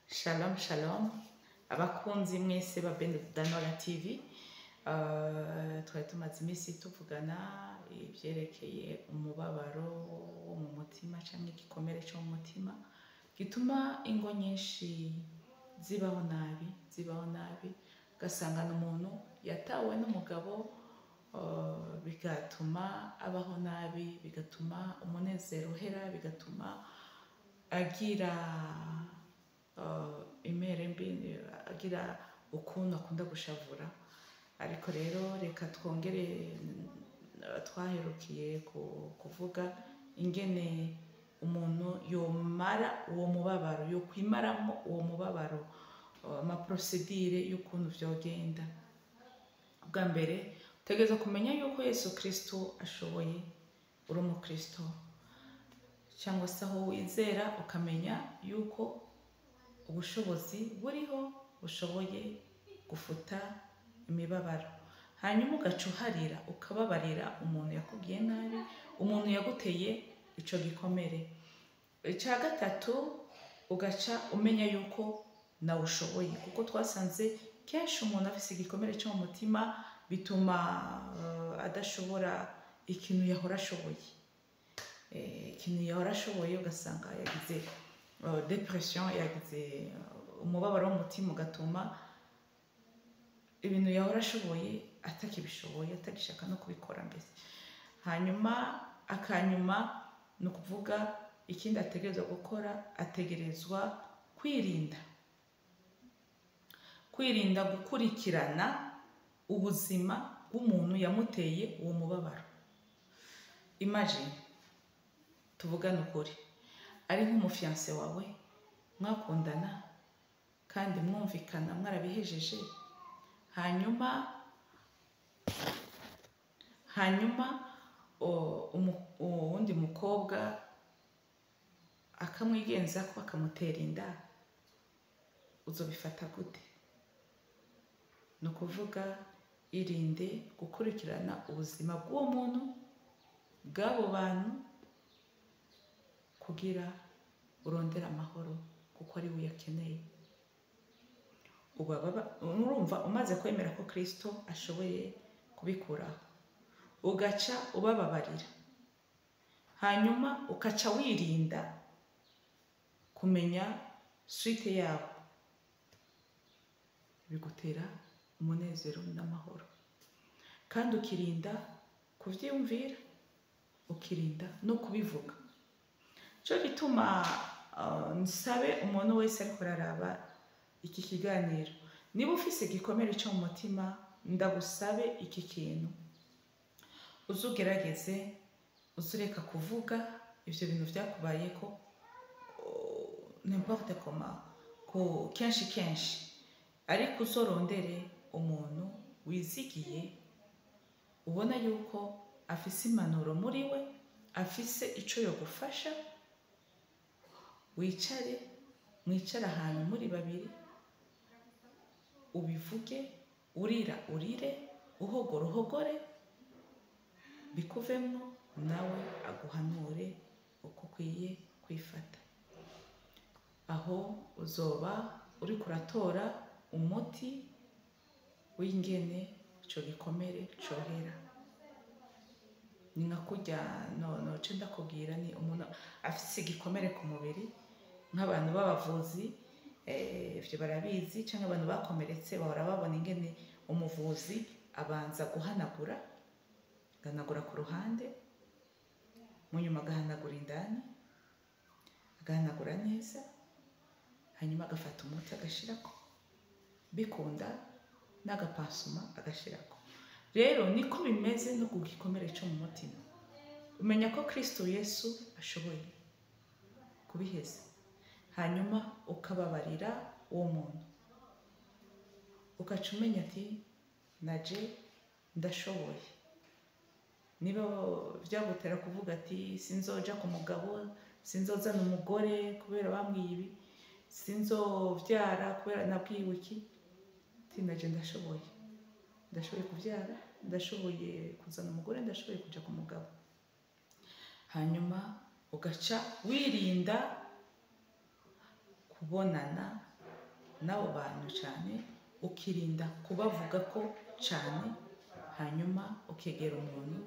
Shalom shalom, abakunzi mwese ba Bene Danola TV. Twari tumaze iminsi tuvugana ivyerekeye umubabaro wo mu mutima canke igikomere co mu mutima gituma ingo nyinshi zibaho nabi, zibaho nabi, ugasanga n'umuntu yatawe n'umugabo, bigatuma abaho nabi, bigatuma umunezero uhera, bigatuma agira imere mbi, agira ukuntu akunda gushavura. Ariko rero reka twongere, twaherukiye kuvuga ingene umuntu yomara uwo mubabaro, yokwimaramo uwo mubabaro, amaprocédure y'ukuntu vyogenda. Bwa mbere utegerezwa kumenya yuko Yesu Kristo ashoboye, uri umukristo cyangwa se aho wizera, ukamenya yuko ubushobozi buriho bushoboye gufuta imibabaro, hanyuma ugaca uharira, ukababarira umuntu yakubwiye nabi, umuntu yaguteye ico gikomere. Icya gatatu, ugaca umenya yuko nawe ushoboye, kuko twasanze kenshi umuntu afise igikomere cyo mu mutima bituma adashobora ikintu yahora ashoboye. Ikintu yahora ashoboye, ugasanga yagize dépression, yagize umubabaro w'umutima, ugatuma ibintu yahora ashoboye atakibishoboye, atagishaka no kubikora mbese. Hanyuma akanyuma ni ukuvuga ikindi ategerezwa gukora, ategerezwa kwirinda gukurikirana ubuzima bw'umuntu yamuteye uwo mubabaro. Imagine, tuvugane ukuri, ari nk'umufiancé wawe mwakundana kandi mwumvikana, mwarabihejeje, hanyuma uwundi mukobwa akamwigenza ko akamutera inda, uzobifata gute? Ni ukuvuga, irinde gukurikirana ubuzima bw'uwo muntu, bw'abo bantu, kugira urondere amahoro, kuko ari we uyakeneye. Urumva, umaze kwemera ko Kristo ashoboye kubikuraho, ugaca ubababarira, hanyuma ukaca wirinda kumenya suite yabo, bigutera umunezero n'amahoro, kandi ukirinda kuvyiyumvira, ukirinda no kubivuga. Cyo gituma nsabe umuntu wese ariko araraba iki kiganiro, niba ufise igikomere cyo mu mutima, ndagusabe iki kintu: uzugerageze uzureka kuvuga ivyo bintu vyakubayeko, n'importe comment, ko kenshi kenshi, ariko uzorondere umuntu wizigiye, ubona yuko afise impanuro muri we, afise ico yogufasha. Wicare, mwicare ahantu muri babiri, ubivuge, urira urire, uhogora uhogore, bikuvemwo, nawe aguhanure uko ukwiye kwifata. Aho uzoba uriko uratora umuti w'ingene ico gikomere cohera. Ni nka kurya no noce ndakubwira, ni umuntu afise igikomere ku mubiri, nk'abantu b'abavuzi, ivyo barabizi, canke abantu bakomeretse bahora babona ingene umuvuzi abanza guhanagura, agahanagura ku ruhande, mu nyuma agahanagura indani, agahanagura neza, hanyuma agafata umuti agashirako, bikunda n'agapansement agashirako. Rero niko bimeze no ku gikomere cyo mu mutima. Umenya ko Kristo Yesu ashoboye kubiheza, hanyuma ukababarira uwo muntu, ugaca umenya ati: "Naje ndashoboye." Niba byagutera kuvuga ati: "Sinzoja ku mugabo, sinzozana umugore kubera bambwiye ibi, sinzovyara kubera nabwiwe iki", ati: "Naje ndashoboye, ndashoboye kuvyara, ndashoboye kuzana umugore, ndashoboye kuja ku mugabo." Hanyuma ugaca wirinda kubonana. n'abo bantu cyane, ukirinda kubavuga ko cyane, hanyuma ukegera umuntu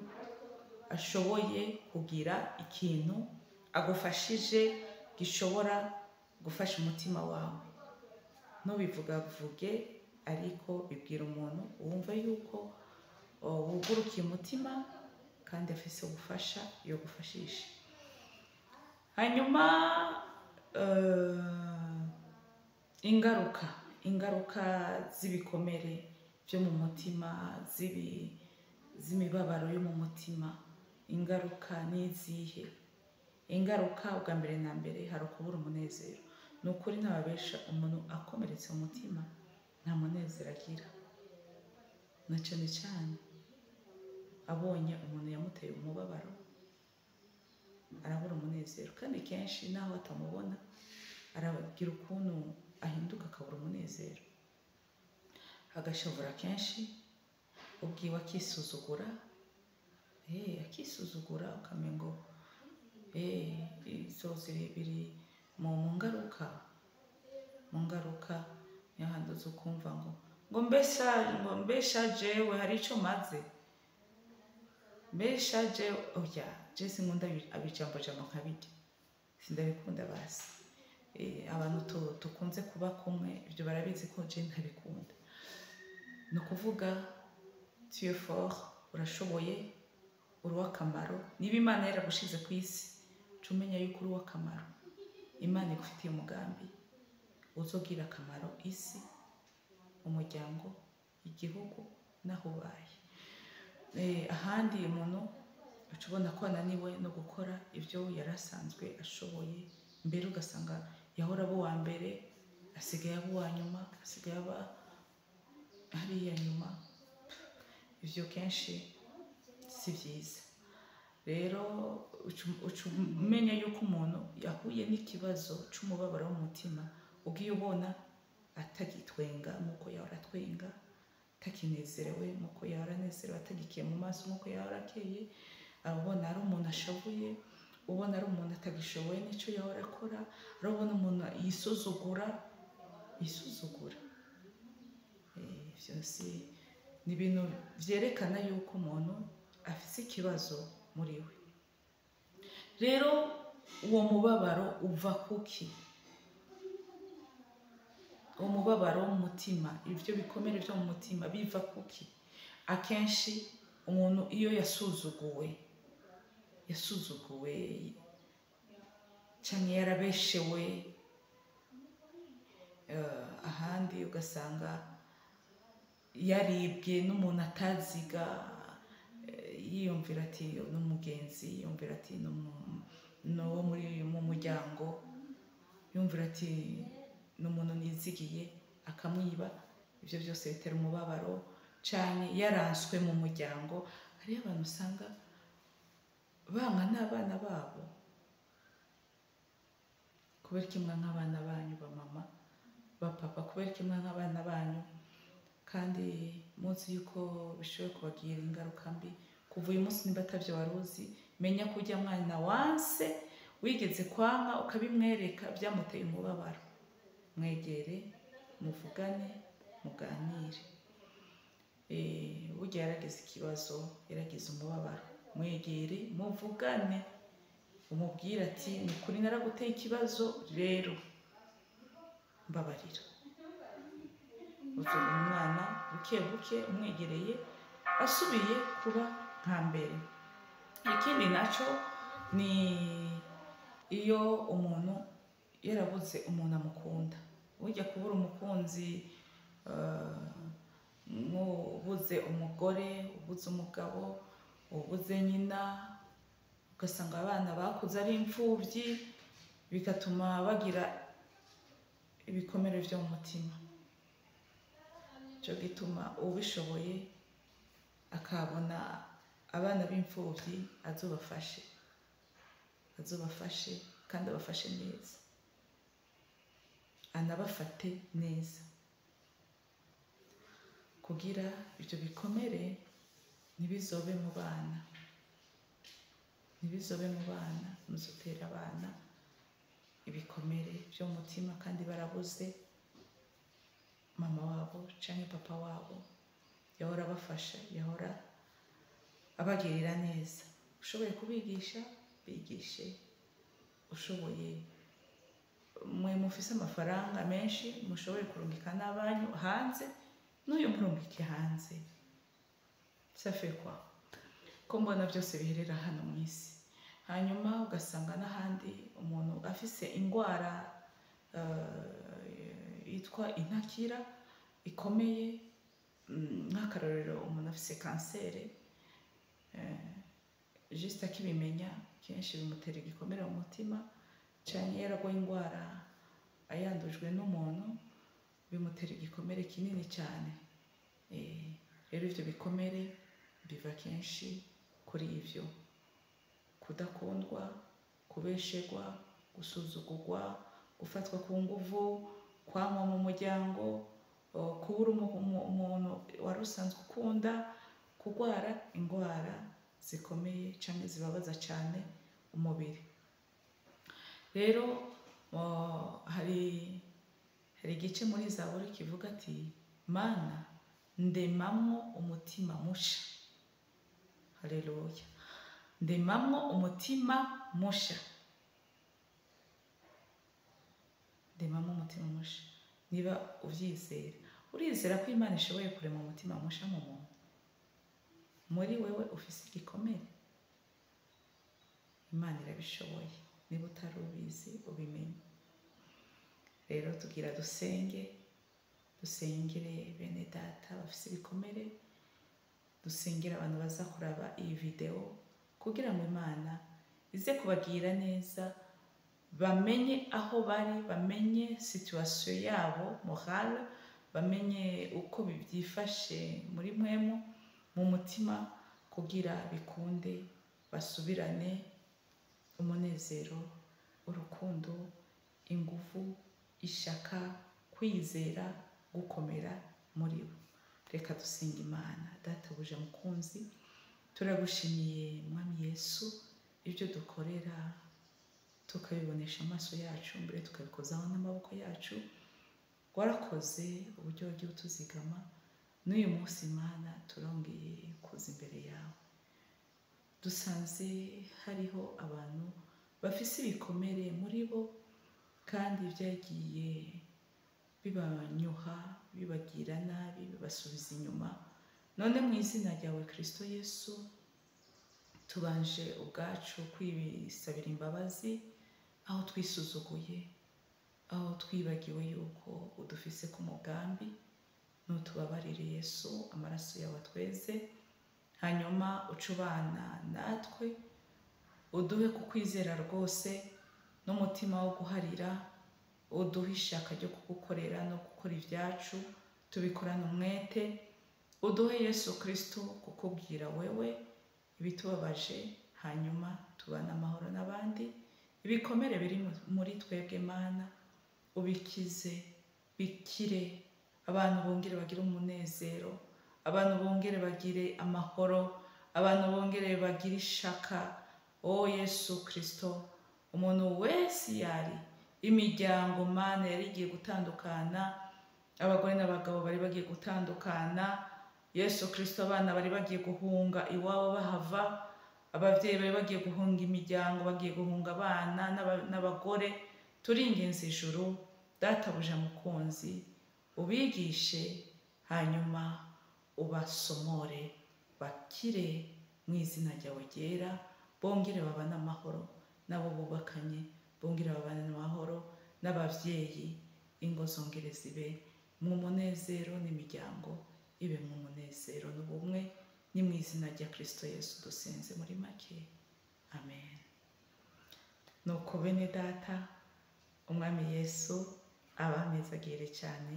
ashoboye kugira ikintu agufashije gishobora gufasha umutima wawe. Ntubivugavuge, ariko bibwira umuntu wumva yuko wugurukiye umutima kandi afise ubufasha yo gufashisha. Hanyuma ingaruka z'ibikomere byo mu mutima, z'imibabaro yo mu mutima, ingaruka n'izihe? Ingaruka ubwa mbere na mbere hari ukubura umunezero. Ni ukuri ntababesha, umuntu akomeretse umutima nta munezero agira, na cyane cyane abonye umuntu yamuteye umubabaro arabura umunezero. Kandi kenshi naho atamubona aragira ukuntu ahinduka akabura umunezero, agashavura kenshi, ubwiwe akisuzugura, akisuzugura ukamengo izo ziri biri mu ngaruka, mu ngaruka nyahandi ukumva ngo mbesha jewe hari ico maze, mbesha jewe oya, je sinkunda abijambo jambo nkabirya, sindabikunda basi. Abantu tukunze kuba kumwe ibyo barabizi ko je ntabikunda. Ni ukuvuga tu es fort, urashoboye, uri uw'akamaro. Niba Imana yaragushize ku isi, ca umenya yuko uri uw'akamaro. Imana igufitiye umugambi uzogira akamaro isi, umuryango, igihugu n'aho ubaye. Ahandi umuntu uca ubona ko ananiwe no gukora ibyo yari asanzwe ashoboye mbere, ugasanga yahora aba uwa mbere asigaye aba uwa nyuma, asigaye aba hariya nyuma. Ivyo kenshi si byiza. Rero uca umenya yuko umuntu yahuye n'ikibazo c'umubabaro w'umutima, ugiye ubona atagitwenga nk'uko yahora atwenga, atakinezerewe nk'uko yahora anezerewe, atagikiye mu maso nk'uko yahora akeye, ubona ari umuntu ashavuye, ubona ari umuntu atagishoboye n'ico yahora akora, urabona umuntu yisuzugura. Ivyo si ni ibintu vyerekana yuko umuntu afise ikibazo muri we. Rero uwo mubabaro uva kuki? Uwo mubabaro w'umutima, ivyo bikomere vyo mu mutima biva kuki? Akenshi umuntu iyo yasuzuguwe canke yarabeshewe, ahandi ugasanga yaribwe n'umuntu ataziga, yiyumvira ati n'umugenzi, yiyumvira ati n'uwo muri mu muryango, yumvira ati n'umuntu nizigiye, akamwiba. Ivyo byose bitera umubabaro. Canke yaranswe mu muryango, hariyo abantu usanga banka n'abana babo. Kubera iki mwanka abana banyu ba mama, ba papa? Kubera iki mwanka abana banyu kandi muzi yuko bishobora kubagira ingaruka mbi? Kuva uyu munsi nimba atavyo wari uzi, menya ko urya mwana wanse wigeze kwanka ukabimwereka byamuteye umubabaro. Mwegere, muvugane, muganire. Burya yaragize ikibazo, yaragize umubabaro, mwegere, muvugane, umubwire ati ni ukuri naraguteye ikibazo, rero mbabarira. Uzobona umwana buke buke umwegereye asubiye kuba nka mbere. Ikindi naco ni iyo umuntu yarabuze umuntu amukunda. Burya kubura umukunzi, nk'ubuze umugore, ubuze umugabo, ubuze nyina, ugasanga abana bakuze ari imfuvyi, bigatuma bagira ibikomere vyo mu mutima. Ico gituma ubishoboye akabona abana b'imfuvyi azobafashe kandi abafashe neza, anabafate neza, kugira ivyo bikomere ntibizobe mu bana, ntibizobe mu bana. Muzotera abana ibikomere vyo mu mutima kandi barabuze mama wabo canke papa wabo yahora abafasha, yahora abagirira neza. Ushoboye kubigisha, bigishe. Ushoboye, mwe mufise amafaranga menshi, mushoboye kurungika n'abanyu hanze, n'uyu murungike hanze. Ça fait quoi ko mbona byose biherera hano mu isi? Hanyuma ugasanga n'ahandi umuntu afise indwara yitwa intakira ikomeye, nk'akarorero umuntu afise kanseri, juste akibimenya kenshi bimutera igikomere mu mutima, canke yaragwaye indwara ayandujwe n'umuntu, bimutera igikomere kinini cyane. Rero ivyo bikomere biva kenshi kuri ivyo: kudakundwa, kubesherwa, gusuzugurwa, gufatwa ku nguvu, kwangwa mu muryango, kubura umuntu wari usanzwe ukunda, kurwara indwara zikomeye canke zibabaza cyane umubiri. Rero hari igice muri Zaburi kivuga ati: "Mana, ndemamwo umutima musha." Haleluya! Ndemamwo umutima musha, ndemamwo umutima musha. Niba uvyizera, urizera ko Imana ishoboye kurema umutima musha mu muntu, muri wewe ufise igikomere, Imana irabishoboye. Niba utari ubizi, ubimenye. Rero tugira dusenge, dusengere bene data bafise ibikomere, dusengere abantu baza kuraba iyi video, kugira ngo Imana ize kubagira neza, bamenye aho bari, bamenye situation yabo morale, bamenye uko byifashe muri mwemu mu mutima, kugira bikunde basubirane umunezero, urukundo, ingufu, ishaka, kwizera, gukomera muri bo. Reka dusenga Imana. Databuja mukunzi, turagushimiye Mwami Yesu, ibyo dukorera tukabibonesha amaso yacu, mbere tukabikozaho n'amaboko yacu. Warakoze uburyo wagiye utuzigama. N'uyu munsi Imana, turongeye kuza imbere yawe, dusanze hariho abantu bafise ibikomere muri bo, kandi byagiye bibanyuha, bibagira nabi, bibasubiza inyuma. None mu izina ryawe Kristo Yesu, tubanje ubwacu kwibisabira imbabazi aho twisuzuguye, aho twibagiwe yuko udufise ku mugambi. Nutubabarire Yesu, amaraso yawe atweze, hanyuma ucubana natwe, uduhe kukwizera rwose n'umutima wo guharira, uduhe ishaka ryo kugukorera no gukora ibyacu tubikorane umwete, uduhe Yesu Kristo kukubwira wewe ibitubabaje, hanyuma tubane amahoro n'abandi. Ibikomere biri muri twebwe Mana, ubikize, bikire, abantu bongere bagire umunezero, abantu bongere bagire amahoro, abantu bongere bagire ishaka. O Yesu Kristo, umuntu wese yari imiryango Mana yari igiye gutandukana, abagore n'abagabo bari bagiye gutandukana, Yesu Kristo, abana bari bagiye guhunga iwabo bahava, abavyeyi bari bagiye guhunga imiryango, bagiye guhunga abana n'abagore, turinginze ijuru, Databuja mukunzi, ubigishe, hanyuma ubasomore, bakire mu izina ryawe ryera, bongere babane amahoro nabo bubakanye, bongere babane amahoro n'abavyeyi, ingo zongere zibe mu munezero n'imiryango ibe mu munezero n'ubumwe. Ni mu izina rya Kristo Yesu dusenze muri make, amen. Nuko bene data, Umwami Yesu abamezagire cyane,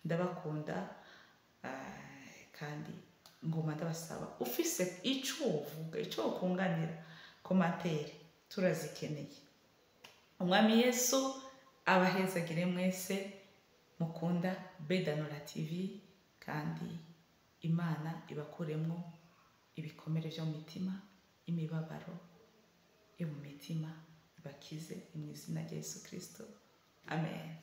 ndabakunda, kandi ngoma ndabasaba, ufise ico uvuga, ico ukunganira, commentaire turazikeneye. Umwami Yesu abahezagire mwese mukunda Bedanora TV, kandi Imana ibakuremwo ibikomere vyo mu mitima, imibabaro yo mu mitima, ibakize mu izina rya Yesu Kristo, amen.